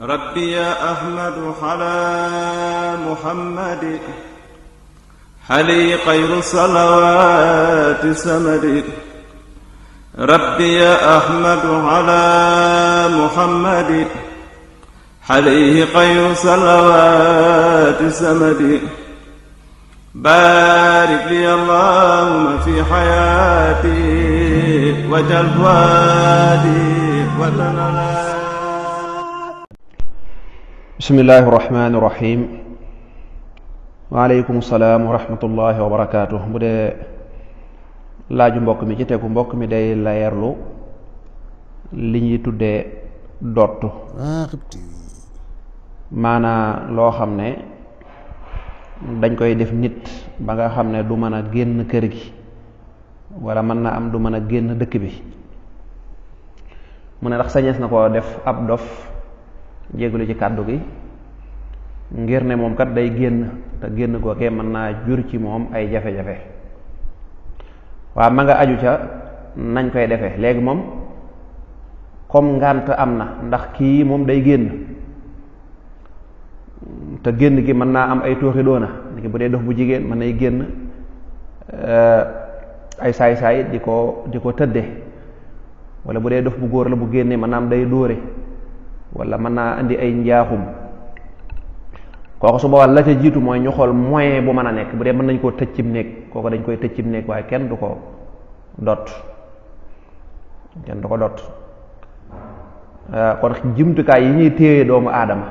ربي يا أحمد على محمد حلي خير الصلوات سمد. ربي يا أحمد على محمد حليه خير الصلوات سمد. بارك لي اللهم في حياتي وجل فؤادي وتنالى. bismillaahi rahmaani rahiim. waaleykum salaam wa rahmatullahi wa barakaatu. bu dee laaju mbokk mi ci tegu, mbokk mi day layerlu li ñuy tuddee dott, maanaa loo xam ne dañ koy def nit ba nga xam ne du mën a génn kër gi, wala mën na am du mën a génn dëkk bi. mu ne ndax sañees na koo def ab dof, jégalu ci kàddu gi, ngir ne moom kat day génn te génn googee mën naa jur ci moom ay jafe-jafe. waaw ma nga aju ca nañ koy defee. léegi moom comme ngànt am na, ndax kii moom day génn te génn gi mën naa am ay tooxi doona. niki bu dee dof bu jigéen mën nay génn ay saay-saay di ko tëdde, wala bu dee dof bu góor la bu génnee mën naa am day dóore, wala mën naa indi ay njaaxum. kooku su boobaa la ca jiitu mooy ñu xool moyen bu mën a nekk. bu dee mën nañ koo tëj cib néeg, kooku dañ koy tëj cib néeg, waaye kenn du ko dot. kon jumtukaay yi ñuy téye doomu aadama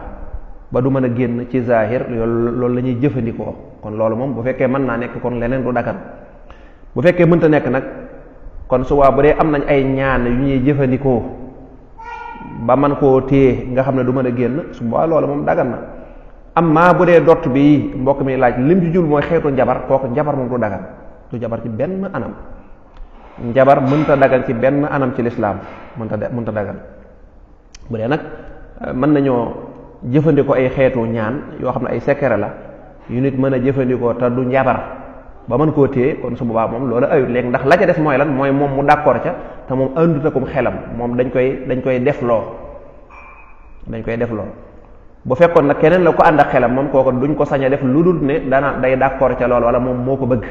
ba du mën a génn ci zahir, loolu la ñuy jëfandikoo. kon loolu moom bu fekkee mën naa nekk, kon leneen du dagan. bu fekkee mënta nekk nag, kon su bu dee am nañ ay ñaan yu ñuy jëfandikoo ba man koo téye nga xam ne du mën a génn, su boobaa loolu moom dagan na. amma bu dee dott bi mbokk mi laaj lim ci jul mooy xeetu njabar, kooku njabar moom du dagan. du jabar ci benn anam. njabar mënta dagan ci benn anam ci lislaam, mënta dagan. bu dee nag mën nañoo jëfandikoo ay xeetu ñaan yoo xam ne ay secret la yu nit mën a jëfandikoo te du njabar ba mën koo téye, kon su boobaa moom loolu ayut. léegi ndax la ca des mooy lan, mooy moom mu d'accord ca te moom àndut akum xelam, moom dañ koy defloo. bu fekkoon nag keneen la ko ànd ak xelam, moom kooku duñ ko sañ a def lu dul ne day d'accord ca loolu, wala moom moo ko bëgg.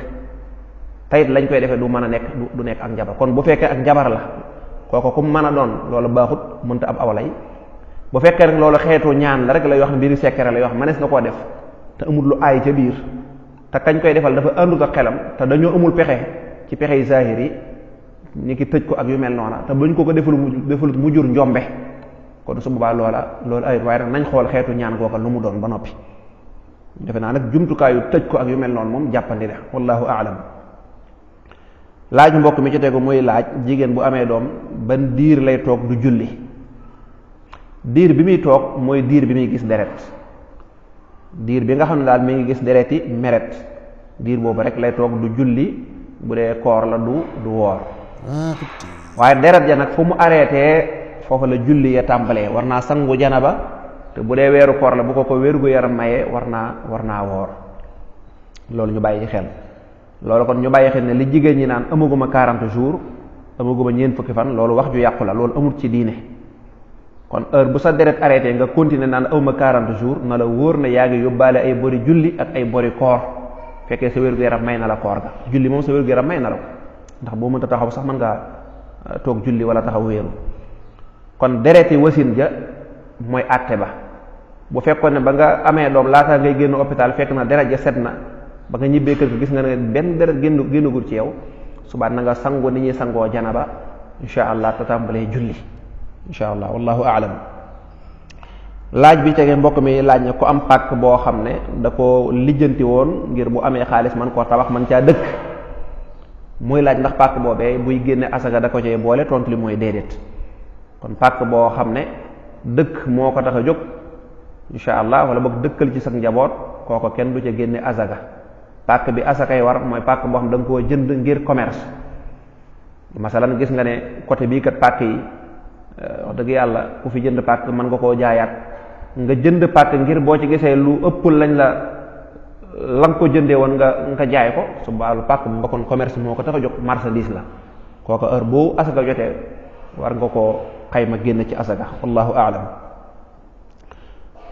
tayit lañ koy defee du mën a nekk du nekk ak njabar. kon bu fekkee ak njabar la, kooku ku mën a doon loolu baaxut, mënta ab awlay. bu fekkee rek loolu xeetu ñaan la rek la yoo xam ne mbiri secret la yoo xam mënees na koo def te amul lu aay ca biir, te kañ koy defal dafa àndut ak xelam, te dañoo amul pexe ci pexe yi zahir yi, ni ki tëj ko ak yu mel noona, te buñ ko defalut mu jur njombe, kon su boobaa loolu ayut. waaye nag nañ xool xeetu ñaan googa lu mu doon ba noppi. defe naa nag jumtukaayu tëj ko ak yu mel noonu moom jàppandi la, wallahu aalam. laaj mbokk mi ci tegu muy laaj jigéen bu amee doom ban diir lay toog du julli. diir bi muy toog mooy diir bi muy gis deret. diir bi nga xam ne daal mi ngi gis dereti meret, diir boobu rek lay toog du julli. bu dee koor la du woor. waaye deret ja nag fu mu arrêté foofu la julli ya tàmbalee. war naa sangu janaba, te bu dee weeru koor la bu ko wérgu yaram mayee war naa woor. loolu ñu bàyyi xel. loolu kon ñu bàyyi xel ne li jigéen ñi naan amaguma 40 jours, amaguma ñeent fukki fan, loolu wax ju yàqu la, loolu amul ci diine. kon heure bu sa deret arrêté nga continuer naan amuma 40 jours, na la wóor ne yaa ngi yóbbaale ay bori julli ak ay bori koor, fekkee sa wérgu yaram may na la koor ga. julli moom sa wérgu yaram may na la ko, ndax boo mënta taxaw sax mën ngaa toog julli wala taxaw wéeru. kon dereti wasin ja mooy àtte ba. bu fekkoon ne ba nga amee doom laataa ngay génn hôpital fekk na deret ja set na, ba nga ñibbee kër gi gis nga ne benn deret génnagul ci yow, subaat na nga sangoo ni ñuy sangoo janaba insha allah te tàmbalee julli insha allah, wallahu aalam. laaj bi tege mbokk mi laaj na ko am pàkk boo xam ne da ko lijjanti woon ngir bu amee xaalis man koo tabax man caa dëkk. muy laaj ndax pàkk boobee buy génne asaka da ko cee boole, tontu li mooy déedéet. kon pàkk boo xam ne dëkk moo ko tax a jóg insha allah, wala boog dëkkal ci sa njaboot, kooko kenn du ca génne asaka. pàkk bi asakay war mooy pàkk boo xam da nga koo jënd ngir commerce. masalan gis nga ne côté bii kat pàkk yi wax dëgg yàlla ku fi jënd pàkk mën nga koo jaayaat. nga jënd pàkk ngir boo ci gisee lu ëpp lañ la nga ko jëndee woon nga jaay ko, su baalu pàkk bu nga kon commerce moo ko tax a jóg, marchandise la. kooku heure boo asaka jotee war nga koo xayma génn ci asaka, wallahu aalam.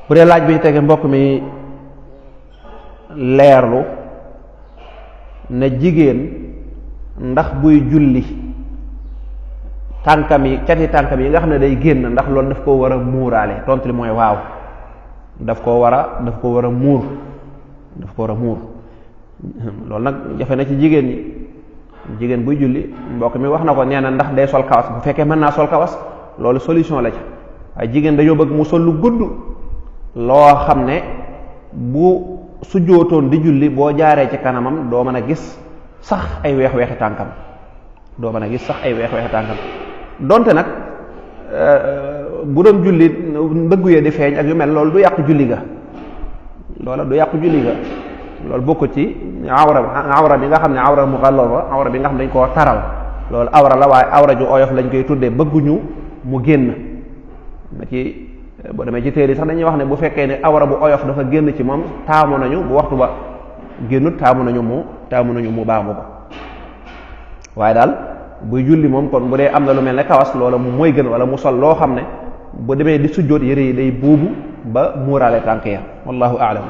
bu dee laaj bi ñu tege mbokk mi leerlu ne jigéen ndax buy julli tànkam yi cati tànkam yi nga xam ne day génn ndax loolu daf koo war a muuraale tontu li mooy waaw daf ko war a muur loolu nag jafe na ci jigéen ñi. jigéen buy julli mbokk mi wax na ko nee na ndax day sol kawas bu fekkee mën naa sol kawas loolu solution la ca waaye jigéen dañoo bëgg mu sol lu gudd loo xam ne bu sujjóotoon di julli boo jaaree ci kanamam doo mën a gis sax ay weex-weexi tànkam donte nag bu doon julli ndëggu yee di feeñ ak yu mel loolu du yàq julli ga loolu bokk ci awra bi nga xam ne awra mughallaba awra bi nga xam ne dañ koo taral loolu awra la waaye awra ju oyof lañ koy tuddee bëgguñu mu génn na ci boo demee ci téere sax dañuy wax ne bu fekkee ne awra bu oyof dafa génn ci moom taamu nañu bu waxtu ba génnut taamu nañu mu baamu ko waaye daal buy julli moom kon bu dee am na lu mel ne kawas loola mu mooy gën wala mu sol loo xam ne bu demee di sujjóot yëre yi day buubu ba muuraale tànk ya wallahu a'lam.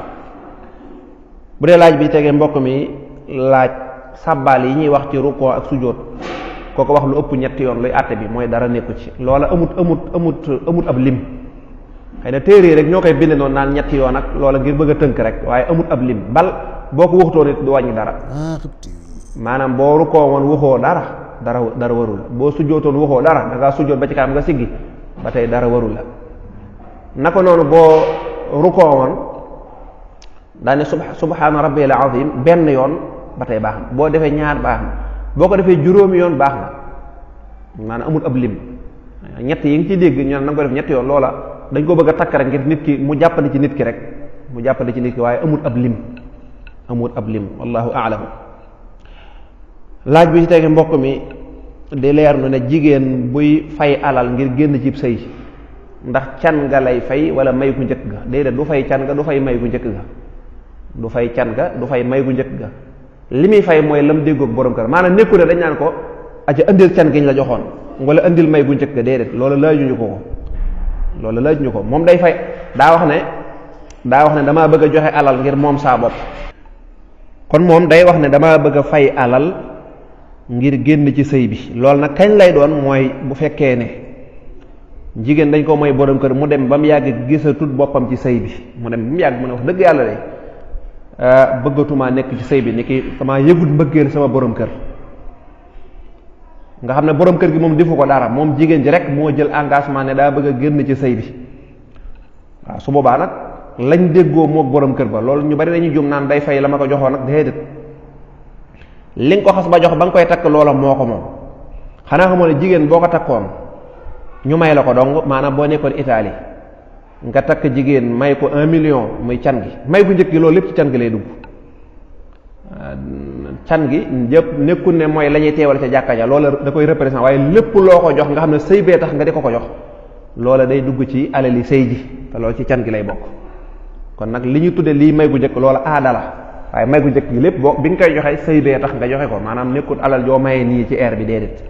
bu dee laaj bi tegee mbokk mi laaj sàbbaal yi ñuy wax ci rukkoo ak sujjóot kooko wax lu ëpp ñetti yoon luy àtte bi mooy dara nekku ci loola amut ab lim xëy na téere rek ñoo koy bind noonu naan ñetti yoon ak loola ngir bëgg a tënk rek waaye amut ab lim bal boo ko waxutoo nit du wàññi dara maanaam boo rukkoo woon waxoo dara warul la boo sujjóotoon waxoo dara da ngaa sujjóot ba ci kanam nga siggi ba tey dara warul la naka noonu boo rukkoo woon daane subhaana rabbiyal azim benn yoon ba tey baax na boo defee ñaar baax na boo ko defee juróomi yoon baax na maanaam amul ab lim ñett yi nga ciy dégg ñu na nga ko def ñetti yoon loola dañ ko bëgg a takk rek ngir nit ki mu jàppandi ci nit ki rek waaye amul ab lim wallahu a'lam. laaj bi ci tege mbokk mi di leer nu ne jigéen buy fay alal ngir génn ci sëy ndax can nga lay fay wala may gu njëkk ga déedéet du fay can nga du fay may gu njëkk ga du fay can ga du fay may gu njëkk ga li muy fay mooy lam déggoog borom kër maanaam nekku ne dañ naan ko aja indil can gi ñu la joxoon wala indil may gu njëkk ga déedéet loolu laajuñu ko moom day fay daa wax ne damaa bëgg a joxe alal ngir moom saa bopp kon moom day wax ne damaa bëgg a fay alal ngir génn ci sëy bi loolu nag kañ lay doon mooy bu fekkee ne jigéen dañ ko mooy borom kër mu dem ba mu yàgg gisatut boppam ci sëy bi mu dem ba mu yàgg mu ne wax dëgg yàlla de bëggatumaa nekk ci sëy bi ni ki damaa yëgut mbëggeel sama borom kër nga xam ne borom kër gi moom defu ko dara moom jigéen ji rek moo jël engagement ne daa bëgg a génn ci sëy bi waaw su boobaa nag lañ déggoo mook borom kër ba loolu ñu bari dañuy jum naan day fay la ma ko joxoon nag déedéet li nga ko xas ba jox ba nga koy takk loola moo ko moom xanaa xamoo ne jigéen boo ko takkoon ñu may la ko dong maanaam boo nekkoon Italie nga takk jigéen may ko 1 million muy can gi may bu njëkk gi loolu lépp ci can gi lay dugg can gi yëpp nekkul ne mooy la ñuy teewal ca jàkka ja loola da koy représenté waaye lépp loo ko jox nga xam ne sëy bee tax nga di ko jox loola day dugg ci alali sëy ji te loolu ci can gi lay bokk kon nag li ñu tudde lii may gu njëkk loola aada la waaye may gu njëkk gi lépp boo bi nga koy joxe sëy bee tax nga joxe ko maanaam nekkul alal joo mayee nii ci air bi déedéet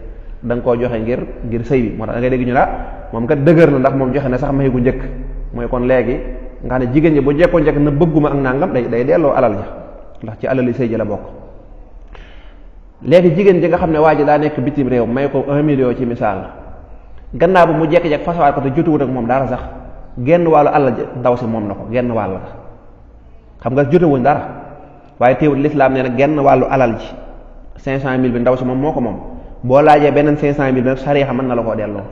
da nga koo joxe ngir sëy bi moo tax da ngay dégg ñu la moom kat dëgër na ndax moom joxe na sax may gu njëkk mooy kon léegi nga xam ne jigéen ñi bu jekkoo njëkk na bëgguma ak nangam day delloo alal ja ndax ci alali sëy ji la bokk léegi jigéen ji nga xam ne waa ji daa nekk bitim réew may ko 1 million ci misaal gannaaw bu mu jekki-jekk fasawaat ko te jotuwut ak moom dara sax genn wàllu alal ja ndaw si moom na ko genn wàll la xam nga jotewuñ dara waaye teewul lislaam nee na genn wàllu alal ji 500.000 bi ndaw si moom moo ko moom boo laajee beneen 500.000 bi nag sariya mën na la koo delloo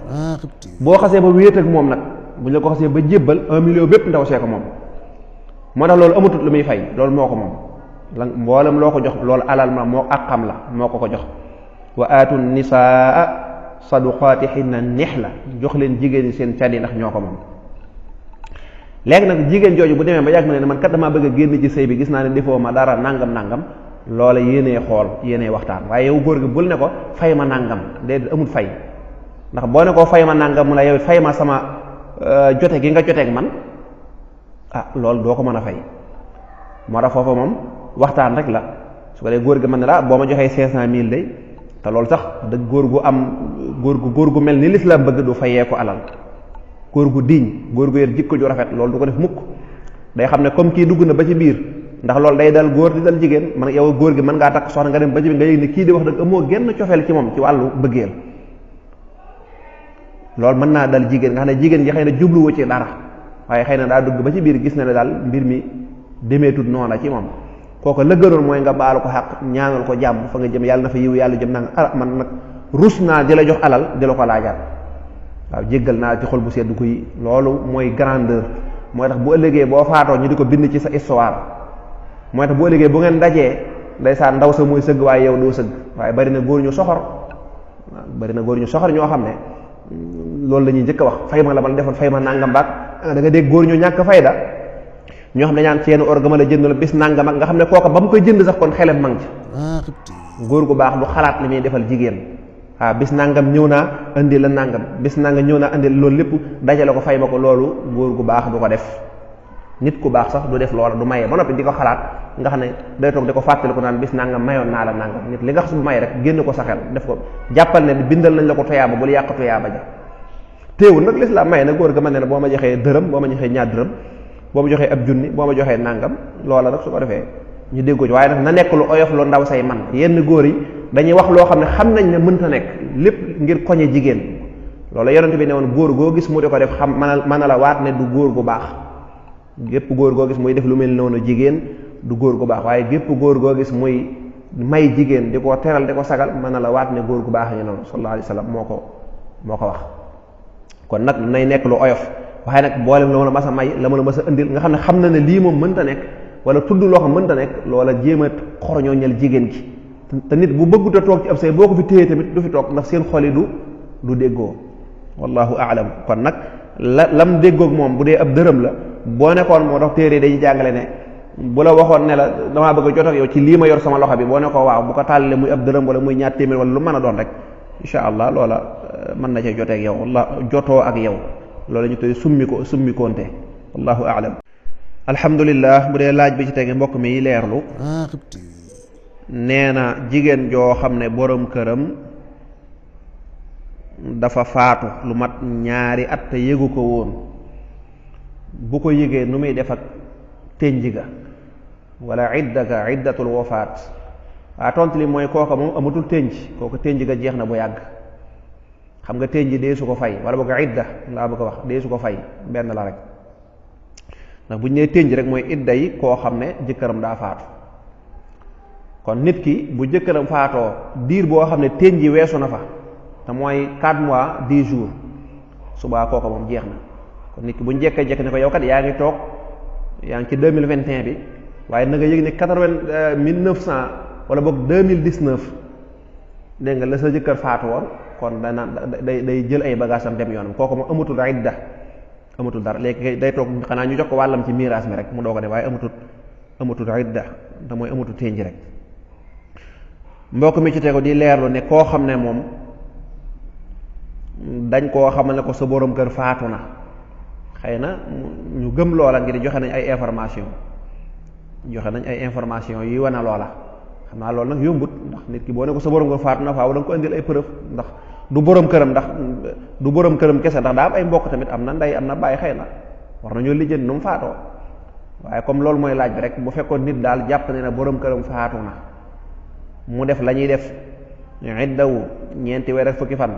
boo xasee ba wéet ak moom nag bu ñu la ko xasee ba jébbal 1 million bépp ndaw see ko moom moo tax loolu amatut lu muy fay loolu moo ko moom la mboolem loo ko jox loolu alal ma moo àqam la moo ko jox wa aatu nisaa saduqaatihinna nihla jox leen jigéen ñi seen can yi ndax ñoo ko moom léegi nag jigéen jooju bu demee ba yàgg ma ne man kat damaa bëgg a génn ci sëy bi gis naa ne defoo ma dara nangam loola yéenee xool yéenee waxtaan waaye yow góor gi bul ne ko fay ma nangam déedéet amul fay ndax boo ne ko fay ma nangam mu la yow fay ma sama jote gi nga joteeg man loolu doo ko mën a fay moo tax foofa moom waxtaan rek la su ko dee góor gi mën ne la boo ma joxee 500.000 day te loolu sax dëgg góor gu mel ni lislaam bëgg du fayee ko alal góor gu diñ góor gu yor jikko ju rafet loolu du ko def mukk. day xam ne comme kii dugg na ba ci biir ndax loolu day dal góor di dal jigéen man yow góor gi mën ngaa takk soxna nga dem ba ci biir nga yëg ne kii di wax dëgg amoo genn cofeel ci moom ci wàllu bëggeel. loolu mën naa dal jigéen nga xam ne jigéen ji xëy na jubluwu ci dara waaye xëy na daa dugg ba ci biir gis na ne daal mbir mi demeetut noona ci moom kooku la gënoon mooy nga baalu ko xaq ñaanal ko jàmm fa nga jëm yàlla na fa yiw yàlla jëm naa man nag rus naa di la jox alal di la ko laajaat waaw jéggal naa ci xol bu sedd kuy loolu mooy grandeur mooy tax bu ëllëgee boo faatoo ñu di ko bind ci sa histoire mooy tax bu ëllëgee bu ngeen dajee ndeysaan ndaw sa muy sëgg waaye yow doo sëgg waaye bari na góor ñu soxor bari na góor ñu soxor ñoo xam ne loolu la ñuy njëkk a wax fay ma la ma defoon fay ma nangam baat da nga dégg góor ñu ñàkk fayda ñoo xam ne ñaan ci yenn orgama la jënd la bis nangam ak nga xam ne kooka ba mu koy jënd sax kon xelam mang ci góor gu baax lu xalaat li muy defal jigéen waaw bis nangam ñëw naa indi la nangam bis nangam ñëw naa indi loolu lépp dajale ko fay ma ko loolu góor gu baax du ko def nit ku baax sax du def loola du maye ba noppi di ko xalaat nga xam ne day toog di ko fàttali ko naan bis nangam mayoon naa la nangam nit li nga xam bu may rek génn ko sa xel def ko jàppal ne bindal nañ la ko toyaaba bul yàq toyaaba ja téewul nag lislaam may na góor ga mën ne boo ma joxee dërëm boo ma joxee ñaar dërëm boo ma joxee ab junni boo ma joxee nangam loola nag su ko defee ñu déggoo ci waaye nag na nekk lu oyof lu ndaw say man yenn góor yi dañuy wax loo xam ne xam nañ ne mënta nekk lépp ngir koñe jigéen loolu yonent bi ne woon góor goo gis mu di ko def xam mën na la waat ne du góor gu baax gépp góor goo gis muy def lu mel noonu jigéen du góor gu baax waaye gépp góor goo gis muy may jigéen di ko teral di ko sagal mën na la waat ne góor gu baax ñu noonu sallallahu alayhi wa sallam moo ko wax kon nag nay nekk lu oyof waaye nag boolem la ma la mas a may la ma la mas a indil nga xam ne xam na ne lii moom mënta nekk wala tudd loo xam mënta nekk loola jéem a xoroñoo ñel jigéen gi te nit bu bëggut a toog ci ab say boo ko fi téye tamit du fi toog ndax seen xol yi du déggoo wallahu aalam kon nag lam déggoog moom bu dee ab dërëm la boo nekkoon moo tax téere dañuy jàngale ne bu la waxoon ne la damaa bëgg a jot ak yow ci lii ma yor sama loxo bi boo ne ko waaw bu ko tàllalee muy ab dërëm wala muy ñaar téeméer wala lu mën a doon rek insha allah loola mën na cee jotee ak yow walla jotoo ak yow loolu ñu tey summi konte wallahu aalam alhamdulillah bu dee laaj bi ci tege mbokk mi leerlu nee na jigéen joo xam ne borom këram dafa faatu lu mat ñaari at te yëgu ko woon bu ko yëgee nu muy def ak ténj ga wala iddatul wafaat waa tontu li mooy kooka moom amatul ténj kooka ténj ga jeex na bu yàgg xam nga ténj dee su ko fay wala boog idda laa bëgg a wax dee su ko fay benn la rek ndax bu ñu nee ténj rek mooy idda yi koo xam ne jëkkëram daa faatu kon nit ki bu jëkkëram faatoo diir boo xam ne ténj yi weesu na fa te mooy 4 mois 10 jours subaa kooka moom jeex na kon nit ki bu ñu jekkee ne ko yow kat yaa ngi toog yaa ngi ci 2021 bi waaye na nga yëg ne 1900 wala boog 2019 dégg nga la sa jëkkër faatu woon kon day jël ay bagages am dem yoonam kooku moom amatul idda amatul dara léegi day toog xanaa ñu jox ko wàllam ci miraas mi rek mu doo ko def waaye amatul idda te mooy amatul ténj rek mbokk mi ci tegu di leerlu ne koo xam ne moom dañ koo xamal ne ko sa borom kër faatu na xëy na ñu gëm loola ngir joxe nañ ay information yi wane loola xam naa loolu nag yombut ndax nit ki boo ne ko sa borom kër faatu na faaw da nga ko indil ay preuve ndax du borom këram kese ndax daa am ay mbokk tamit am na ndey am na bàyyi xëy na war nañoo lijjanti nu mu faatoo waaye comme loolu mooy laaj bi rek bu fekkoon nit daal jàpp ne borom këram faatu na mu def la ñuy def iddawu 4 weer ak fukki fan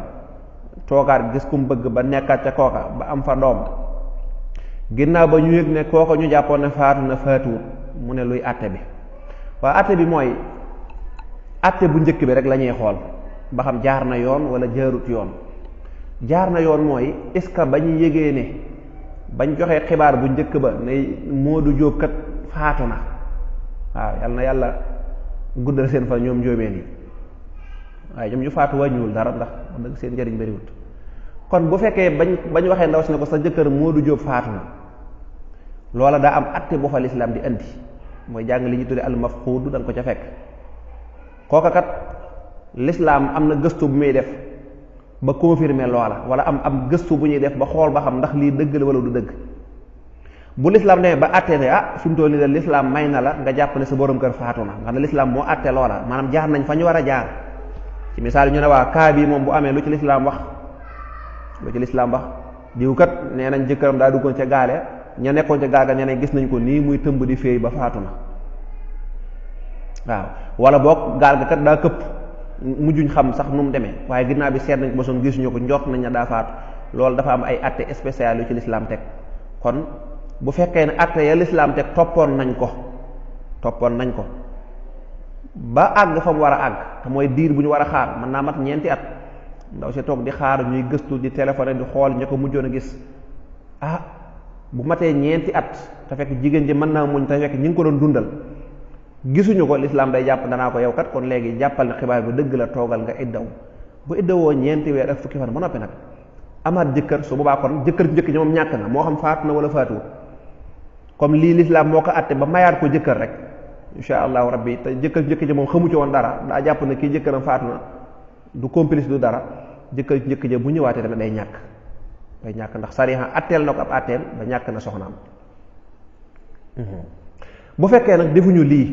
toogaat gis ku mu bëgg ba nekkaat ca kooka ba am fa doom ginnaaw ba ñu yëg ne kooka ñu jàppoon ne faatu na faatuwut mu ne luy àtte bi waaye àtte bi mooy àtte bu njëkk bi rek la ñuy xool ba xam jaar na yoon wala jaarut yoon jaar na yoon mooy est-ce que ba ñu yëgee ne bañ joxee xibaar bu njëkk ba ne Moodu Jóob kat faatu na waaw yal na yàlla guddal seen fa ñoom njóobeen yi waaye ñoom ñu faatu wàññiwul dara ndax wax dëgg seen njëriñ bariwut kon bu fekkee bañ waxee ndaw si ne ko sa jëkkër Moodu Jóob faatu na loola daa am àtte bu fa lislaam di andi mooy jàng li ñu tudde al mafquud da nga ko ca fekk kooka kat lislaam am na gëstu bu muy def ba confirmer loola wala am gëstu bu ñuy def ba xool ba xam ndax lii dëgg la wala du dëgg bu lislaam demee ba àtte ne fi mu toll nii la lislaam may na la nga jàpp ne sa borom kër faatu na nga xam ne lislaam moo àtte loola maanaam jaar nañ fa ñu war a jaar ci misaal ñu ne waa kaa bii moom bu amee lu ci lislaam wax diw kat nee nañ jëkkëram daa duggoon ca gaale ña nekkoon ca gaal ga nee nañ gis nañ ko nii muy tëmb di féey ba faatu na waaw wala boog gaal ga kat daa këpp mujjuñ xam sax nu mu demee waaye ginnaaw bi seet nañ ko ba soon gisuñu ko njort nañ ne daa faatu. loolu dafa am ay atte spécial yu ci lislaam teg kon bu fekkee ne atte ya lislaam teg toppoon nañ ko ba àgg fa mu war a àgg te mooy diir bu ñu war a xaar mën naa mat ñeenti at ndaw si toog di xaar ñuy gëstu di téléphoné di xool ña ko mujjoon a gis bu matee ñeenti at te fekk jigéen ji mën naa muñ te fekk ñi ngi ko doon dundal gisuñu ko lislaam day jàpp danaa ko yow kat kon léegi jàppal ne xibaar bi dëgg la toogal nga iddaw bu iddawoo ñeenti weer ak fukki fan ba noppi nag amaat jëkkër su boobaa kon jëkkër njëkk ji moom ñàkk na moo xam faatu na wala faatuwut comme lii lislaam moo ko atte ba mayaat ko jëkkër rek insha allahu rabbi te jëkkër njëkk ji moom xamu ci woon dara daa jàpp ne kii jëkkëram faatu na du complice du dara jëkkër njëkk ji bu ñëwaatee tamit day ñàkk ndax sariya atteel na ko ab atteem ba ñàkk na soxnaam bu fekkee nag defuñu lii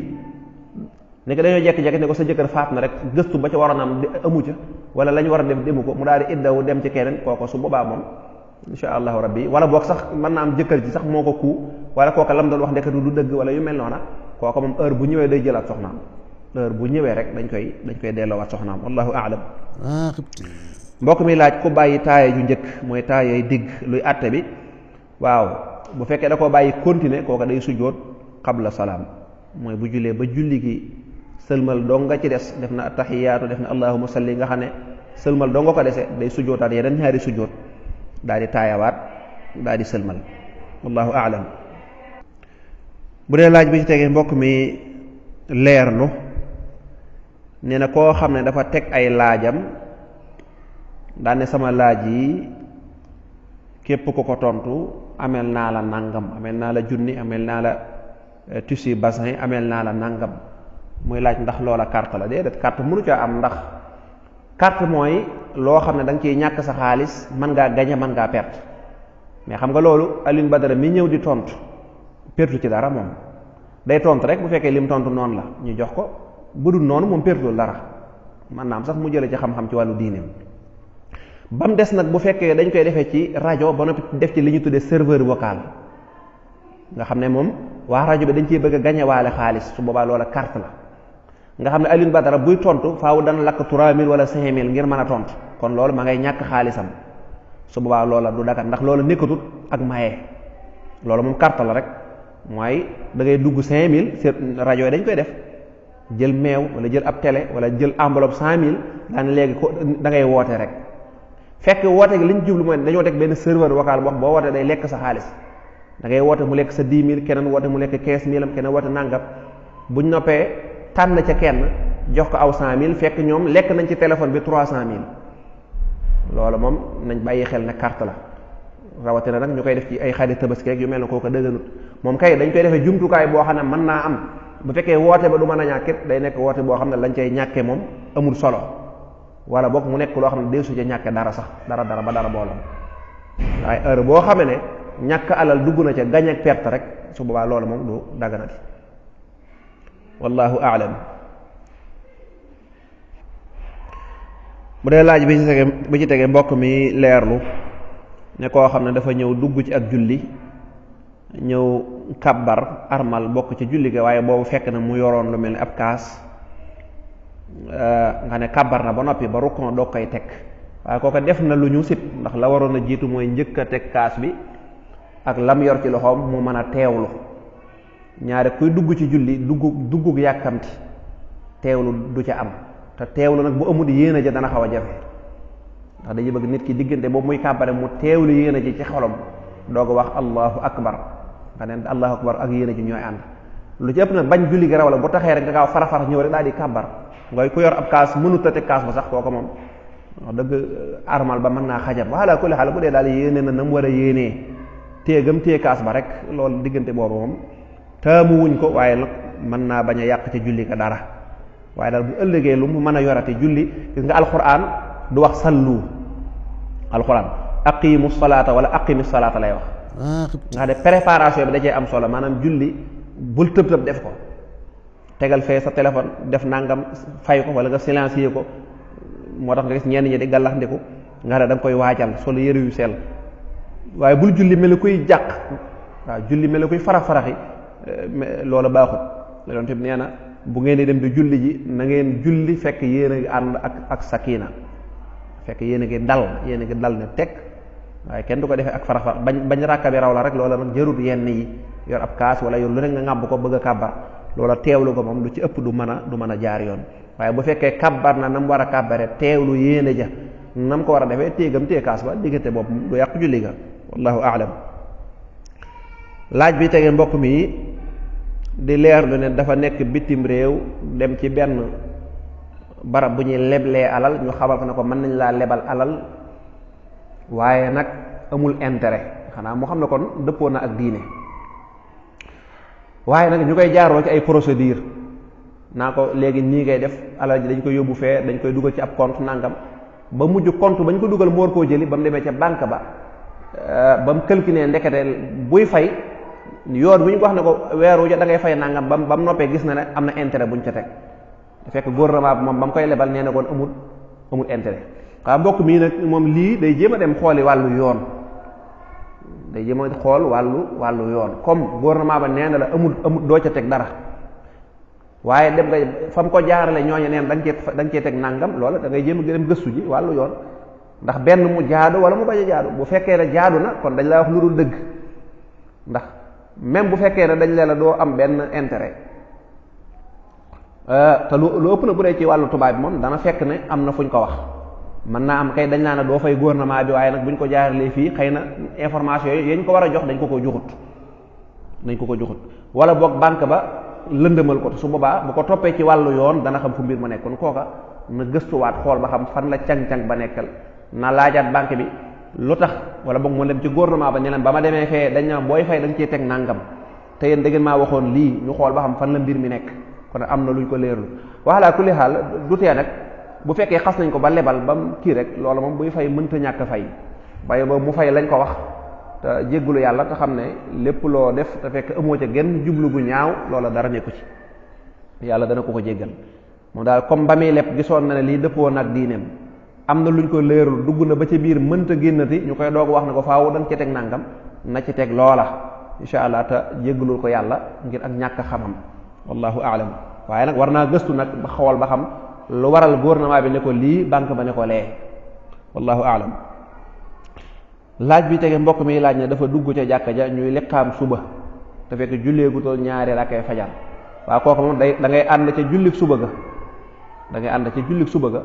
ne ko dañoo jekki-jekki ne ko sa jëkkër faat na rek gëstu ba ca waroon am amu ca wala la ñu war a def demu ko mu daal di iddawu dem ci keneen kooko su boobaa moom insha allahu rabbi wala boog sax mën na am jëkkër ji sax moo ko kuu wala kooka lam doon wax ndekatu du dëgg wala yu mel noona kooko moom heure bu ñëwee day jëlaat soxnaam heure bu ñëwee rek dañ koy delloowaat soxnaam wallahu aalam mbokk mi laaj ku bàyyi taaye ju njëkk mooy taayey digg luy àtte bi waaw bu fekkee da koo bàyyi continuer kooka day sujjóot qabla salaam mooy bu jullee ba julli gi sëlmal dong nga ci des def na attaxiyaatu def na allahumma salli nga xam ne sëlmal dong nga ko dese day sujjóotaat yeneen ñaari sujjóot daal di taayawaat daal di sëlmal wallahu aalam bu dee laaj bi ci tegee mbokk mi leerlu nee na koo xam ne dafa teg ay laajam daane sama laaj yi képp ku ko tontu amel naa la nangam amel naa la junni amel naa la tissu bassin amel naa la nangam muy laaj ndax loola carte la déedéet carte mënu caa am ndax carte mooy loo xam ne da nga ciy ñàkk sa xaalis mën ngaa gañe mën ngaa perte mais xam nga loolu Alioune Badara mi ñëw di tontu pertu ci dara moom day tontu rek bu fekkee lim tontu noonu la ñu jox ko bu dul noonu moom pertul dara man naam sax mu jële ci xam-xam ci wàllu diineem ba mu des nag bu fekkee dañ koy defee ci rajo ba noppi def ci li ñu tuddee serveur vocal nga xam ne moom waa rajo bi dañ ciy bëgg a gañewaale xaalis su boobaa loola carte la nga xam ne Alioune Badara buy tontu faaw dana lakk 3000 wala 5000 ngir mën a tontu kon loolu ma ngay ñàkk xaalisam su boobaa loola du dagat ndax loola nekkatut ak maye loolu moom carte la rek mooy da ngay dugg 5000 rajo yi dañ koy def jël meew wala jël ab télé wala jël enveloppe 100000 daane léegi ko da ngay woote rek fekk woote gi li ñu jublu mooy dañoo teg benn serveur vocal boo xam boo wootee day lekk sa xaalis da ngay woote mu lekk sa 10000 keneen woote mu lekk 15000 am keneen woote nangam buñ noppee tànn ca kenn jox ko aw 100000 fekk ñoom lekk nañ ci téléphone bi 300000 loolu moom nañ bàyyi xel ne carte la rawatina nag ñu koy def ci ay xarit tabaski yu mel ne kooku dëgganut moom kay dañ koy defee jumtukaay boo xam ne mën naa am bu fekkee woote ba du mën a ñàkkit day nekk woote boo xam ne lañ cay ñàkke moom amul solo wala boog mu nekk loo xam ne dee su ca ñàkke dara sax dara ba dara booloo waaye heure boo xamee ne ñàkk alal dugg na ca gañ ak perte rek su boobaa loolu moom du daganati wallahu aalam bu dee laaj bi ci tege mbokk mi leerlu ne koo xam ne dafa ñëw dugg ci ak julli ñëw kabbar armal bokk ci julli ga waaye boobu fekk na mu yoroon lu mel ni ab kaas nga ne kabbar na ba noppi ba rukkon doo koy teg waaye kooka def na lu ñu sib ndax la waroon a jiitu mooy njëkk a teg kaas bi ak lam yor ci loxoom mu mën a teewlu ñaare kuy dugg ci julli duggug yàkkamti teewlu du ca am te teewlu nag bu amul yéene ja dana xaw a jafe ndax dañuy bëgg nit ki diggante boobu muy kàbbare mu teewlu yéene ji ci xolam doog a wax allahu akbar nga ne allahu akbar ak yéene ji ñooy ànd lu ci ëpp nag bañ julli gi raw la bu taxee rek nga gaaw fara ñëw rek daal di kàbbar ngay ku yor ab kaas mënut a teg kaas ba sax kooku moom wax dëgg armal ba mën naa xajab wala kulli xaal bu dee daal yéene na nam war a yéenee téegam téye kaas ba rek loolu diggante boobu moom taamu wuñ ko waaye nag mën naa bañ a yàq ca julli ka dara waaye daal bu ëllëgee lu mu mën a yorati julli gis nga alquran du wax sallu alquran aqimu salaata wala aqimi salaata lay wax nga xam ne préparation bi da cee am solo maanaam julli bul tëb def ko tegal fee sa téléphone def nangam fay ko wala nga silencier ko moo tax nga gis ñenn ñi di gàllax ndiku nga xam ne da nga koy waajal solo yëre yu sell waaye bul julli mel kuy jàq waaw julli mel kuy farax-faraxi loola baaxut yonent bi nee na bu ngeen di dem di julli ji na ngeen julli fekk yéen a ngi ànd ak sakina, fekk yéen a ngi dal ne teg waaye kenn du ko defee ak farax bañ ràkka bi raw la rek loola nag jarut yenn yi yor ab kaas wala yor lu ne nga ŋàbb ko bëgg a kàbbar loola teewlu ko moom lu ci ëpp du mën a jaar yoon. waaye bu fekkee kàbbar na nam war a kàbbare teewlu yéene ja nam ko war a defee téegam tée kaas ba diggante boobu du yàqu julli ga wallahu aalam. laaj bi tege mbokk mi di leerlu ne dafa nekk bitim réew dem ci benn barab bu ñuy leblee alal ñu xamal ko ne ko mën nañ laa lebal alal waaye nag amul intérêt xanaa moo xam ne kon dëppoo na ak diine waaye nag ñu koy jaaroo ci ay procédure naa ko léegi nii ngay def alal ji dañ koy yóbbu fee dañ koy dugal ci ab compte nangam ba mujj compte bañ ko dugal mu war koo jëli ba mu demee ca banque ba ba mu calculé ndekete buy fay yoon bu ñu ko wax ne ko weeru ja da ngay fay nangam ba mu noppee gis na ne am na intérêt buñ ca teg fekk gouvernement bi moom ba mu koy lebal nee na kon amul intérêt. waaw mbokk mii nag moom lii day jéem a dem xooli wàllu yoon day jéem a xool wàllu yoon comme gouvernement ba nee na la amul doo ca teg dara waaye dem nga fa mu ko jaarale ñooñu neen dañ cee teg nangam loola da ngay jéem a dem gëstu ji wàllu yoon ndax benn mu jaadu wala mu bañ a jaadu bu fekkee ne jaadu na kon dañ lay wax lu dul dëgg ndax même bu fekkee ne dañ la doo am benn intérêt te lu ëpp na bu dee ci wàllu tubaab bi moom dana fekk ne am na fuñ ko wax mën naa am kay dañ naa ne doo fay gouvernement bi waaye nag buñ ko jaaralee fii xëy na information yi yañ ko war a jox dañ ko ko joxut wala boog banque ba lëndëmal ko te su boobaa bu ko toppee ci wàllu yoon dana xam fu mbir ma nekk kon kooka na gëstuwaat xool ba xam fan la cang-cang ba nekkal na laajaat banque bi lu tax wala boog mu dem ci gouvernement ba ne leen ba ma demee fee dañ na booy fay da nga cee teg nangam te yéen da ngeen maa waxoon lii ñu xool ba xam fan la mbir mi nekk kon am na luñ ko leerul waxalaa kulli xaal du tee nag bu fekkee xas nañ ko ba lebal ba mu kii rek loolu moom buy fay mënta ñàkk fay baye ba mu fay lañ ko wax te jéggulu yàlla te xam ne lépp loo def te fekk amoo ca genn jublu gu ñaaw loola dara nekku ci yàlla dana ko jéggal moom daal comme ba muy leb gisoon na ne lii dëppoo nag diineem am na luñ ko leerul dugg na ba ca biir mënta génnati ñu koy doog wax ne ko faaw da nga ci teg nangam na ci teg loola insha allah te jéggalul ko yàlla ngir ak ñàkk xamam wallahu aalam waaye nag war naa gëstu nag ba xawal ba xam lu waral gouvernement bi ne ko lii banque ba ne ko lee wallahu aalam. laaj bi tege mbokk mi laaj ne dafa dugg ca jàkka ja ñuy liqaam suba te fekk julleegutoo ñaari rakkay fajar waaw kooku moom da ngay ànd ca jullik suba ga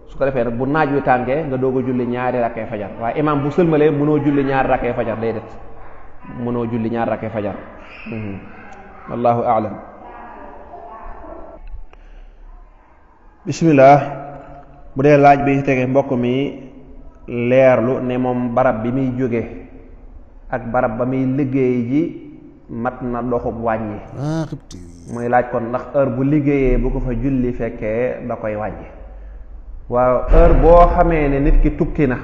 su ko defee nag bu naaj wi tàngee nga doog a julli ñaari rakkay fajar waaye imaam bu sëlmalee mënoo julli ñaari rakkay fajar déedéet mënoo julli ñaari rakkay fajar wallahu aalam. bismillah bu dee laaj bi tege mbokk mi leerlu ne moom barab bi muy jóge ak barab ba muy liggéey ji mat na doxub wàññi muy laaj kon ndax heure bu liggéeyee bu ko fa julli fekkee da koy wàññi waaw heure boo xamee ne nit ki tukki na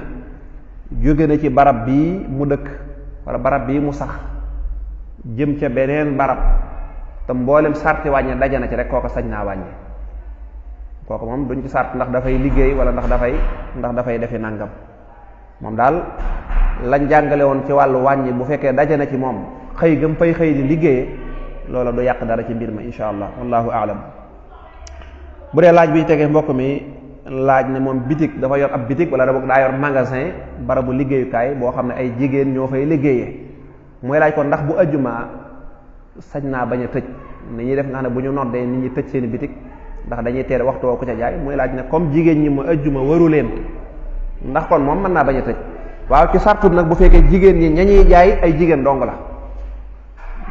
jóge na ci barab bii mu dëkk wala barab bii mu sax jëm ca beneen barab te mboolem sarti wàññi daje na ci rek kooko sañ naa wàññi kooku moom duñ ci sart ndax dafay liggéey wala ndax dafay defi nangam moom daal lañ jàngale woon ci wàllu wàññi bu fekkee daje na ci moom xëy gëm fay xëy di liggéeyee loola du yàq dara ci mbir ma insha allah wallahu aalam. bu dee laaj bi tegee mbokk mi laaj ne moom bitig dafa yor ab bitig wala daa yor magasin barabu liggéeyukaay boo xam ne ay jigéen ñoo fay liggéeyee mooy laaj ko ndax bu ajjuma sañ naa bañ a tëj ni ñuy def nga xam ne bu ñu noddee nit ñi tëj seeni bitig ndax dañuy teere waxtu woo ko ca jaay muy laaj ne comme jigéen ñi ma ajjuma waru leen ndax kon moom mën naa bañ a tëj waaw ci sartut nag bu fekkee jigéen ñi ñañuy jaay ay jigéen dong la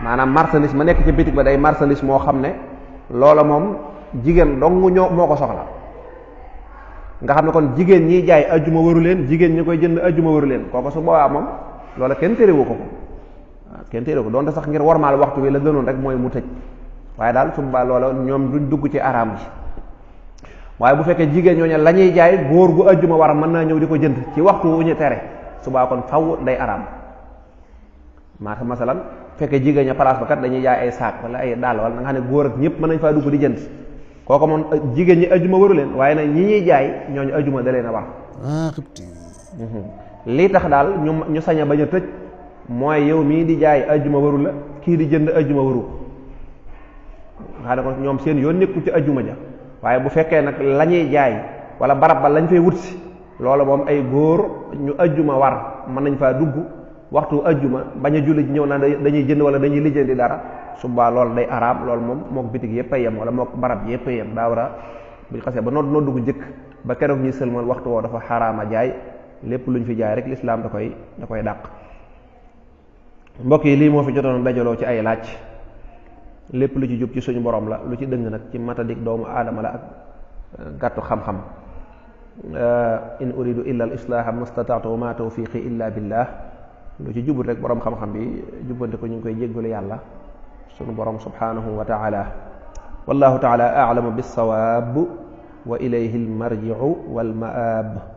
maanaam marchandise ma nekk ci bitig ba day marchandise moo xam ne loola moom jigéen dong moo ko soxla nga xam ne kon jigéen ñiy jaay ajjuma waru leen jigéen ñi koy jënd ajjuma waru leen kooku su boobaa moom loola kenn térewu ko kenn térewu ko doonte sax ngir wormaal waxtu wi la gënoon rek mooy mu tëj waaye daal su boobaa loola ñoom duñ dugg ci araam ji waaye bu fekkee jigéen ñooñu la ñuy jaay góor gu ajjuma war a mën naa ñëw di ko jënd ci waxtu wu ñu tere su boobaa kon faw day araam masalan fekkee jigéen ña place ba kat dañuy jaay ay saak wala ay daal wala nga xam ne góor ak ñëpp mën nañ faa dugg di jënd kooku moom jigéen ñi ajjuma waru leen waaye nag ñi ñuy jaay ñooñu ajjuma da leen a war lii tax daal ñu sañ a bañ a tëj mooy yow mii di jaay ajjuma waru la, kii di jënd ajjuma waru xam ne ko ñoom seen yoon nekkul ci ajjuma ja. waaye bu fekkee nag la ñuy jaay wala barab ba lañ fay wut si loolu moom ay góor ñu ajjuma war mën nañ faa dugg waxtu ajjuma bañ a julli ñëw naan dañuy jënd wala dañuy lijjanti dara subaa loolu day araam. loolu moom mook bitig yëpp a yem wala mook barab yëpp a yem daa war a buñ xasee ba noo dugg njëkk ba keroog ñuy sëlmal waxtu woo dafa xaraama jaay. lépp luñ fi jaay rek lislaam da koy dàq. mbokk yi lii moo fi jotoon dajaloo ci ay laaj, lépp lu ci jub ci suñu borom la, lu ci dëng nag ci matadik doomu aadama la ak gàttu xam-xam. in uridu illa al islaaha mastataatu wa ma tawfiqi illa billah. lu ci jubut rek borom xam-xam bi jubbante ko ñu ngi koy jéggalu yàlla suñu borom subhanahu wa taala. wallahu taala a'lamu bis sawaab wa ilayhi al marji'u wal ma'ab.